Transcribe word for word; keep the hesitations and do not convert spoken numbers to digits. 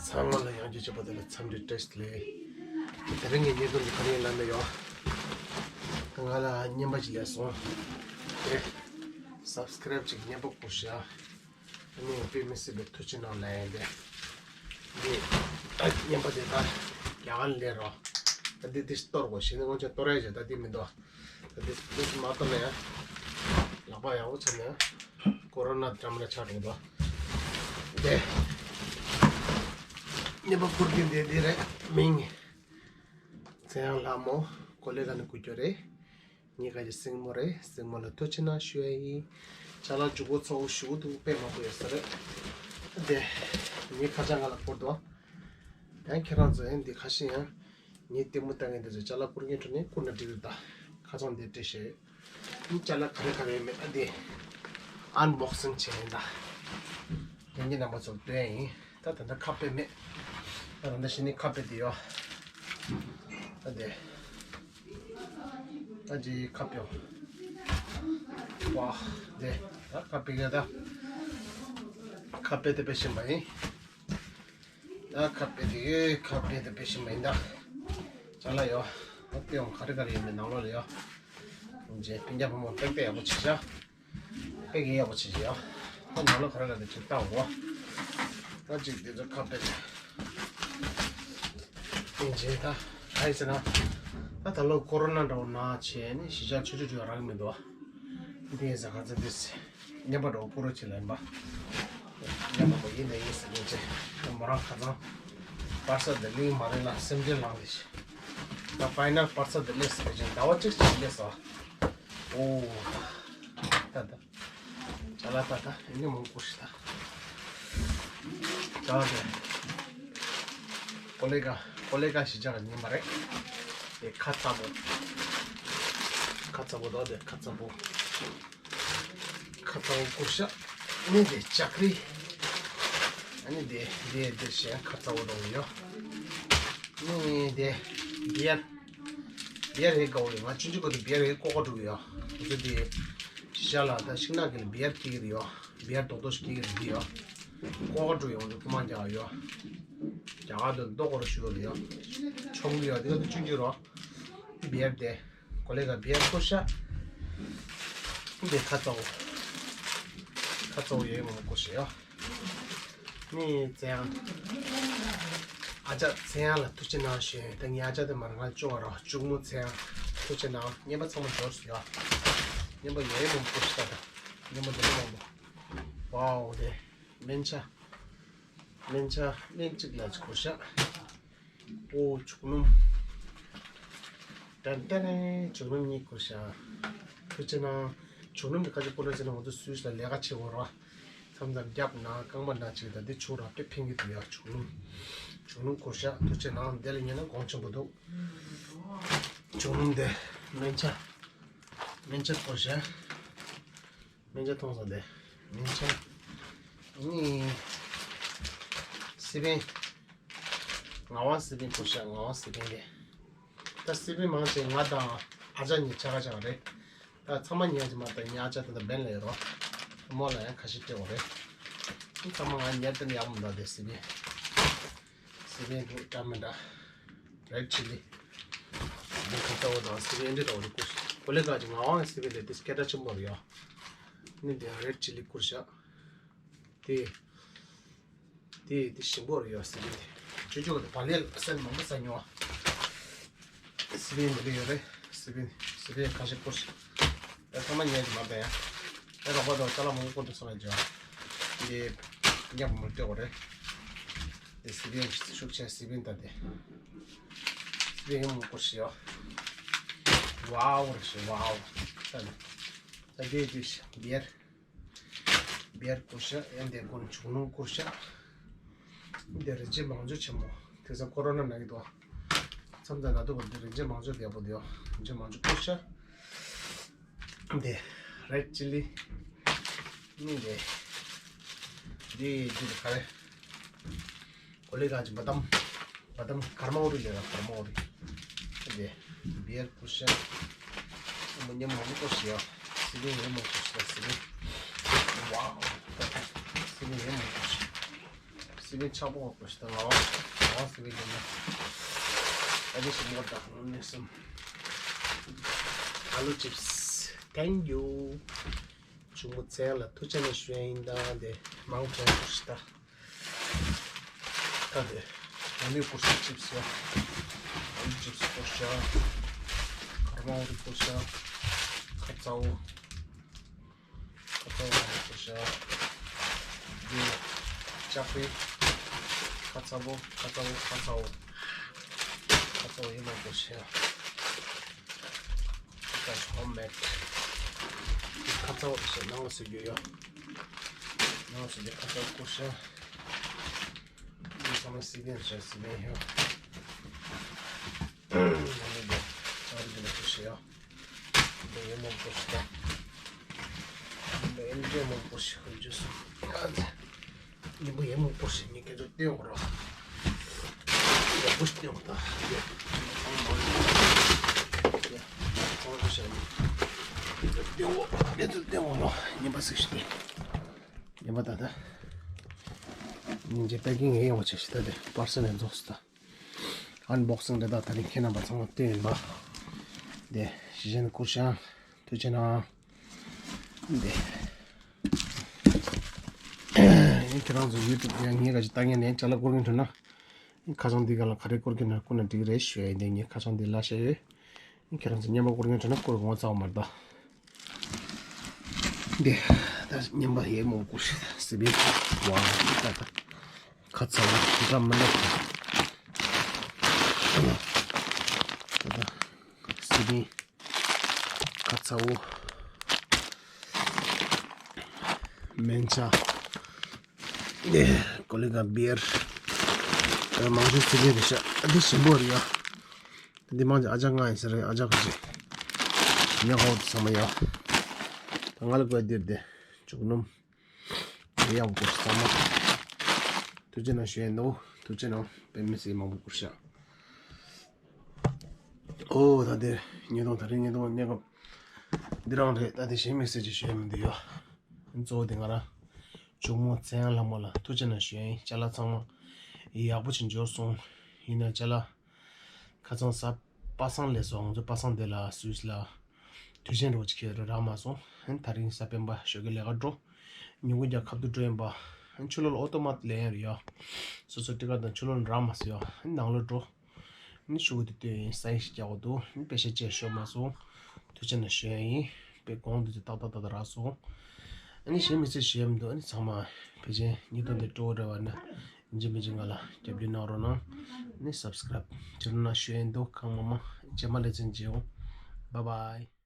ཚང་མ་ལ་ཡང་བསྐྱར་བྱས་པ་དེ་ལ་འཚམས་འདྲི་བཀྲ་ཤིས་བདེ་ལེགས། དེ་རིང་གི་བརྙན་ཐུང་འདི་ག་རེ་ཡིན་ལབ་ན་ཡོ། ང་ལ་རྔན་པ་ཅིག་སླེབས་སོང་། དེ་སབ་སི་ཀ་རེབ་ཅིག་རྔན་པ་བསྐུར་ཤག་ཨ་ནི་དཔེ་མི་སྲིད་པའི་ཐུགས་རྗེ་གནང་ལབ་ཡིན་པས། འདི་ཨ་རྔན་པ་དེ་ད་རྒྱ་གར་ལ་སླེབས་རོགས། ད་འདི་འདི་གཏོར་དགོས་ཤེས་ནི་ང་ཚོ་གཏོར་ཡ་བྱས། ད་འདི་མི་འདུག་ད་འདི་འདི་མ་གཏོར་ན་ཡང་ལག་པ་ཡག་པོ་བྱས་ན་ཡང་ཀོ་རོ་ན་འདྲ་མི་འདྲ་ཆགས་འགྲོ་གི་འདུག་དེ་རྔན་པ་བསྐུར་མཁན་དེ་འདི་རེད། མིང་ཚེ་དབྱངས་ལྷ་མོ། ཀོ་ལི་གྷལ་ནས་བསྐུར་རྒྱུ་རེད། ངའི་ཁ་ཆེ་སྲིང་མོ་རེད། སྲིང་མོ་ལ་ཐུགས་རྗེ་གནང་ཞུ་ཡ་ཡིན། ཅ་ལག་མཇུག་གུ་ཚ་བོ་ཞེ་པོ་འདུག་དཔེ་མང་པོ་ཡོད་ས་རེད། དེ་ངའི་ཁ་ཆེ་ང་ལ་བསྐུར་འདུག་ཡང་ཁྱེད་རང་ཚོ་ཡང་འདི་ཁ་ཤས་ཡང་ངའི་ལྟད་མོ་ལྟ་མཁན་དེ་ཚོས་ཅ་ལག་བསྐུར་མཁན་འགྲོ་ནས་བསྐུར་ན་འགྲིག་གི་རེད། ད་ཁ་སང་དེ་སྤྲད་བཞག་ཡོད། ཨ་ནི་ཅ་ལག་ག་རེ་ག་རེ་མེད་ཨ་དེ་ཨན་བོག་སིང་བྱས་ཡིན། ད་དེ་ངས་རྣམ་པ་ཚོར་སྟོན་ཡིན། ད་ད་ལྟ་ཁ་དཔེ་མེད། ད་ད་ལྟ་གཞི་ནས་ཁ་དཔེ་དེ་ཡོད། ད་དེ་ད་ཅི་ཁ་དཔེ་ཡོད། ཝ་དེ་ད་ཁ་དཔེ་ག་ད་ཁ་དཔེ་དེ་དཔེ་ཤེས་མ་ཡིན། ད་ཁ་དཔེ་དེ་ཁ་དཔེ་དེ་དཔེ་ཤེས་མ་ཡིན། ད་ཅ་ལག་ཡོད། ད་དཔེ་ཡོང་ག་རེ་ག་རེ་ཡོད་མེད་ནང་ལོགས་ལ་ཡོད། རྗེས་སྤུན་ཀྱག་བུ་མོ་ཏག་ཏག་ཡག་པོ་བྱེད་ཤག་དཔེ་གི་ཡག་པོ་བྱེད་ཀྱི་ཡོད། ད་ནང་ལོགས་ག་རེ་ལ་དེ་ཅིག་བལྟ་འོ། ད་ཅིག་དེ་ཚོ་ཁ་དཔེ་དེ། དེ་རྗེས་ད་ག་ཡིན་ཟེར་ན། ད་ད་ལོ་ཀོ་རོ་ན་འདྲ་བོ་ན་བྱས་ནས་གཞིས་ཆགས་ཆུང་ཆུང་ཆུང་རག་གི་མི་འདུག་དེ་ཡིན་ཟེར་ག་ཚོད་དེ་རྔན་པ་འདྲ་བོ་བསྐུར་རོགས་བྱེད་ལབ་ཡིན་པ། རྔན་པ་མོ་ཡིན་ད་ཡིན་ཟེར་ནས་བྱས། མོ་རང་ཁ་སང་པར་ས་དེ་ལེན་མ་རེད་ལ་སེམས་ཁྲལ་ལངས་ཏེ་བྱས། ད་ཕའི་ནལ་པར་ས་དེ་སླེབས་ཟེར་བྱས་ཟླ་བ་གཅིག་ཙམ་སླེབས་སོང་། ཨོ། ད་ད། ཅ་ལག་ད་ད་ཨེ་ནི་མང་པོ་ཞིག་ད། ད་ད། ཀོ་ལི་གྷལ་ཀོ་ལི་གྷལ་གཞིས་ཆགས་ལ་རྔན་པ་རེད། དེ་ཁ་ཚ་པོ། ཁ་ཚ་པོ་ད་དེ་ཁ་ཚ་པོ། ཁ་ཚ་པོ་བསྐུར་ཤག་ཨ་ནི་དེ་ལྕགས་རི། ཨ་ནི་དེ་དེ་དེ་གཞན་ཁ་ཚ་པོ་འདྲ་བོ་ཡོད། ཨ་ནི་དེ་བི་ཡར། བི་ཡར་ཧེ་དགའ་བོ་ཡོད། ང་ཆུང་ཆུང་སྐབས་དུ་བི་ཡར་ཧེ་ཀོ་ཀ་འགྲོ་གི་ཡོད། ང་ཚོ་དེ་གཞིས་ཆགས་ལ་ད་ཤིང་ནགས་ཀྱི་ལ་བི་ཡར་སྐྱེ་གི་རེད་ཡོད། བི་ཡར་རྡོག་རྡོག་ཞིག་སྐྱེ་གི་རེད་འདི་ཡོད། ཀོ་ཀ་འགྲོ་ཡོང་དུས་རྐུ་མ་རྒྱག་ཡོད། རྒྱ་གར་དུ་རྡོ་སྐོར་ཞུ་གི་རེད་ཡོད། ཆོམ་གི་ཡོད། དེ་ག་དུ་ཆུང་ཆུང་རོ། བི་ཡར་དེ། ཀོ་ལི་གྷལ་བི་ཡར་བསྐུར་ཤག་དེ་ཁ་ཚ་པོ། ཁ་ཚ་པོ་ཡོད་མང་པོ་བསྐུར་ཤག་ཡོད། ནི་ཚེ་དབྱངས། ཨ་ཅག་ཚེ་དབྱངས་ལ་ཐུགས་རྗེ་གནང་ཞུ་ཡིན། ད་ངའི་ཨ་ཅག་དེ་མར་ང་ཅོག་རོ་གཅུང་མོ་ཚེ་དབྱངས་ཐུགས་རྗེ་གནང་། རྔན་པ་ཚང་མ་འབྱོར་སོང་ཡོད། རྔན་པ་ཡོད་མང་པོ་བསྐུར་ཤག་ད་རྔན་པ་འདི་འདྲ་མང་པོ། ཝའོ་དེ། སྨན་ཆ། སྨན་ཆ་སྨན་གཅིག་ལ་བསྐུར་ཤག་ཨོ་ཇུག་སྣུམ། ཏན་ཏན་ཇུག་སྣུམ་གཉིས་བསྐུར་ཤག་ཐུགས་རྗེ་གནང་། ཇུག་སྣུམ་དེ་ག་ཅིག་བསྐུར་ལ་ཟེར་ན་ང་ཚོ་སུད་སི་ལ་ལས་ཀ་བྱེད་དགོས་ར། མཚམས་མཚམས་རྒྱབ་ན་རྐང་པ་ན་ཅིག་ད་འདི་ཇུག་ར་དཔེ་ཕན་གི་འདུག་ཡ། ཇུག་སྣུམ། ཇུག་སྣུམ་བསྐུར་ཤག་ཐུགས་རྗེ་གནང་། དེ་ལ་ཉན་ན་གོང་ཆེན་པོ་འདུག་ཇུག་སྣུམ་དེ་སྨན་ཆ། སྨན་ཆ་བསྐུར་ཤག་སྨན་ཆ་མཐོང་སོང་དེ། སྨན་ཆ། ཨ་ནི། སི་པན། ངག་དབང་སི་པན་བསྐུར་ཤག་ངག་དབང་སི་པན་དེ། ད་སི་པན་མང་ཆེ་ང་དང་ཨ་ཅག་གཉིས་ཆ་ག་ཆ་ག་རེད། ད་ཚང་མ་ཉལ་གྱི་མ་ད་ཉལ་ཨ་ཅག་དེ་ད་བན་ལ་ཡོད་རོ། མོ་ལ་ཡང་ཁ་ཤས་སྤྲད་དགོས་རེད། ཚང་མ་ང་ཉལ་དེ་ནི་ཡག་མི་འདུག་དེ་སི་པན། སི་པན་འདུག་འདྲ་མི་འདྲ། རེད་ཆི་ལི། སི་པན་ཁ་ཚ་བོ་དང་སི་པན་འདི་འདྲ་བོ་རེ་བསྐུར་ཤག་ཀོ་ལི་གྷལ་གྱི་ངག་དབང་སི་པན་དེ་དེ་སྐད་གྲགས་ཆེན་པོ་རེད་ཡ། ནི་དེ་རེད་ཆི་ལི་བསྐུར་ཤག་དེ། དེ་དེ་ཞིམ་པོ་རེད་ཡ་སི་པན་དེ། ཆུང་ཆུང་གི་བག་ལེབ་སེར་མང་པོ་ཟ་མྱོང་བ། སི་པན་འདི་ལ་ཡོད་རེད། སི་པན་སི་པན་ཁ་ཤས་བསྐུར་ཤག་ད་ཚང་མ་ཉལ་གྱི་མ་རེད་ཡ། ཨེ་རོགས་པ་དང་ཅ་ལག་མང་པོ་བསྐུར་འདུག་སོང་ལ་འཇོག་འདི་མཉམ་མོ་སྤྲད་དགོས་རེད། འདི་སི་པན་ཤུགས་ཆེ་སི་པན་ད་དེ། སི་པན་ཡང་མང་པོ་བསྐུར་ཤག་ཡ། ཝའོ་རེད་ཤག་ཝའོ། ད་ད་དེ་དེ་བི་ཡར། བི་ཡར་བསྐུར་ཤག་ཡང་དེ་ཀུན་ཇུག་སྣུམ་བསྐུར་ཤག་འདི་རིན་ཆེན་མང་ཇོ་ཆེན་མོ། དེང་སང་ཀོ་རོ་ན་ན་གི་འདུག་མཚམས་མཚམས་ན་དུ་གོ་འདི་རིན་ཆེན་མང་ཇོ་རྒྱལ་པོ་འདི་ཡོ། རིན་ཆེན་མང་ཇོ་བསྐུར་ཤག་འདི་རེད་ཆི་ལི། ནི་འདི། འདི་འདི་ག་རེ། ཀོ་ལི་གྷལ་གྱི་བ་དམ། བ་དམ་ཀར་མ་ཨོ་རི་ལས་ར་ཀར་མ་ཨོ་རི། འདི་བི་ཡར་བསྐུར་ཤག་མོ་ཉམས་མང་པོ་བསྐུར་ཤག་ཡ། སི་པན་ཡང་མང་པོ་བསྐུར་ཤག་སི་པན། ཝའོ། སི་པན་ཡང་མང་པོ་བསྐུར་ཤག་སི་པན་ཆག་པོ་བ་པོ་ཞིག་དང་ལ་བ་ལ་བ་སི་པན་གྱི་ནི་ཨ་ཅེ་ཞིག་མོ་དང་ནི་སུམ། ཨ་ལུ་ཅིབ་སི། Thank you. གཅུང་མོ་བཙན་ལ་ཐུགས་རྗེ་ཆེ་ཞུ་ཡ་ཡིན་ད། འདི་མང་དྲགས་པོ་ཞིག་ད། ད་འདི་ང་མི་པོ་ཞིག་ཅིབ་སི་ཡ། ཨ་ལུ་ཅིབ་སི་པོ་ཞིག་ཀར་མ་འོ་རི་པོ་ཞིག་ཁ་ཚ་བོ། ཁ་ཚ་བོ་ཁ་ཚ་བོ་ཤ། འདི་ལྕགས་པའི་ཁ་ཚ་བོ་ཁ་ཚ་བོ་ཁ་ཚ་བོ། ཁ་ཚ་བོ་ཡིན་མང་པོ་ཤ། ཁ་ཚ་ཧོམ་མེད། ཁ་ཚ་བོ་ཤ་ནང་ལ་ཟེར་རྒྱུ་ཡོད། ནང་ལ་ཟེར་རྒྱུ་ཁ་ཚ་བོ་ཤ། འདི་ཚང་མ་སི་པན་ཤ་སི་པན་ཡོད། ཨ་ནི་འདི་ཨ་རི་འདི་ལ་ཤ་ཡོད། འདི་ཡེ་མོ་པོ་ཞིག་དང་། འདི་ཨེམ་ཀེ་མོ་པོ་ཞིག་ཁོ་ཇུས། ཉིན་པོ་ཡེ་མོ་པོ་ཞིག་ཉིན་སྐད་ཆ་སྟོན་འོང་རོགས། ཡག་པོ་ཞིག་སྟོན་འོང་ད། ཡ། ཚང་མ་ཡ། ཚང་མ་ཞིག་སྟོན་འོང་། སྐད་ཆ་སྟོན་འོང་རོགས། ཉིན་པ་ཟིག་ཞིག་སྟོན། ཉིན་པ་ད་ད། ཉིན་རྗེས་པེ་ཀིང་ཡེ་ཡོང་བ་ཆེ་ཞིག་ད་དེ་པར་སེལ་ནས་རྫོགས་སོང་ད། ཨན་བོག་སིང་རེད་ད། ད་རིང་ཁྱེད་རྣམ་པ་ཚང་མ་བསྟན་ཡིན་པ། འདི་ཞི་ཞན་སྐུ་ཞང་ཐུགས་རྗེ་གནང་། འདི་ཁྱེད་རང་ཚོ་ཡུ་ཊུབ་ཡང་ངས་ག་ཅི་ལྟ་མཁན་ནས་ཅ་ལག་བསྐུར་མཁན་འདྲ་ན། ཁ་བྱང་འདི་ག་ལ་ག་རེ་བསྐུར་མཁན་ན་བསྐུར་ན་འགྲིག་གི་རེད་ཞུ་ཡ་ཡིན། འདི་ངས་ཁ་བྱང་འདི་ལ་བཤད་ཡོད། ཁྱེད་རང་ཚོ་རྔན་པ་བསྐུར་མཁན་འདྲ་ན་བསྐུར་དགོས་ཚར་བ་མ་རེད་ད། འདི་ད་རྔན་པ་ཡེ་མོ་བསྐུར་ཞིག་སི་པན་བ་ད་ད། ཁ་ཚ་བོ་འདྲ་མི་འདུག་ད་ད་སི་པན་ཁ་ཚ་བོ། སྨན་ཆ། ནས་ཀོ་ལི་ག་བི་ཡར། ཨ་མང་ཤོས་སི་པན་རེད་ཤག་འདི་ཞིམ་པོ་རེད་ཡ། འདི་མང་ཆེ་ཨ་ཅག་ང་ཡིན་ས་རེད། ཨ་ཅག་ག་ཅི་ཉོ་ཧོ་ཚང་མ་ཡ། ད་ང་ལ་དགོས་འདིར་དེ་ཅུག་སྣུམ། དེ་ཡག་པོ་ཚང་མ། ཐུགས་རྗེ་གནང་ཞུ་ཡས་འདུག་ཐུགས་རྗེ་གནང་། དཔེ་མི་སྲིད་མང་པོ་བསྐུར་ཤག་ཨོ་ད་དེ་ཉེས་རྡུང་ད་རེས་ཉེས་རྡུང་གནས་སྐབས་འདི་རང་རེད། ད་དེ་གཞན་མི་སྲིད་ཅིག་ཞུ་ཡས་མི་འདུག་ཡ། གཙོ་བོ་དེ་ང་རང་གཅུང་མོ་ཚེ་དབྱངས་ལྷ་མོ་ལ་ཐུགས་རྗེ་གནང་ཞུ་ཡ་ཡིན། ཅ་ལག་ཚང་མ་ཡག་པོ་ཅིག་འབྱོར་སོང་། ཡིན་ན་ཅ་ལག་ཁ་སང་གཟའ་པ་སངས་སླེབས་སོང་། ང་ཚོ་པ་སངས་དེ་ལ་སུད་སི་ལ་དུས་ཆེན་རོགས་ཅིག་ཁྱེར་རག་མ་སོང་། ད་རིང་གཟའ་སྤེན་པ་ཞོགས་ཀས་ལས་ཀ་འགྲོ། ཉིན་གུང་རྒྱག་ཁ་ཐུག་འགྲོ་ཡིན་པ། ཕྱི་ལོགས་ལ་ཨོ་ཏོ་མ་ལེན་ཡ་རེད་ཡ། སོ་སོ་ཊི་ཀ་དང་ཕྱི་ལོགས་ལ་རག་མ་སོང་ཡ། ནང་ལོགས་འགྲོ། ནི་ཤུ་གུ་དེ་ལྟོས་ཡིན། ས་ཡིག་ཞིག་རྒྱག་དགོས་འདུག་ནི་པེ་ཤ་ཅེས་ཤོར་མ་སོང་། ཐུགས་རྗེ་གནང་ཞུ་ཡ་ཡིན། པེ་གོང་དུ་ཏག་ཏག་ཏག་ཏག་རག་སོང་། ཨ་ནི་གཞན་མི་ཚེ་ཞེ་མི་འདུག་ཨ་ནི་ཚང་མ་ཕལ་ཆེར་ཉིས་སྟོང་དེ་སྤྲོ་བོ་རེ་བ་ན་ཡིན་གཅིག་མིན་གཅིག་ང་ལ་རྒྱབ་སྐྱོར་གནང་རོགས་གནང་། ཨ་ནི་སབ་སི་ཀ་རབ་བྱེད་རོགས་གནང་ཞུ་ཡ་འདུག་གང་མང་མང་། རྗེས་མ་ལེ་ཚན་མཇལ་ཡོང་། བཱའི་བཱའི།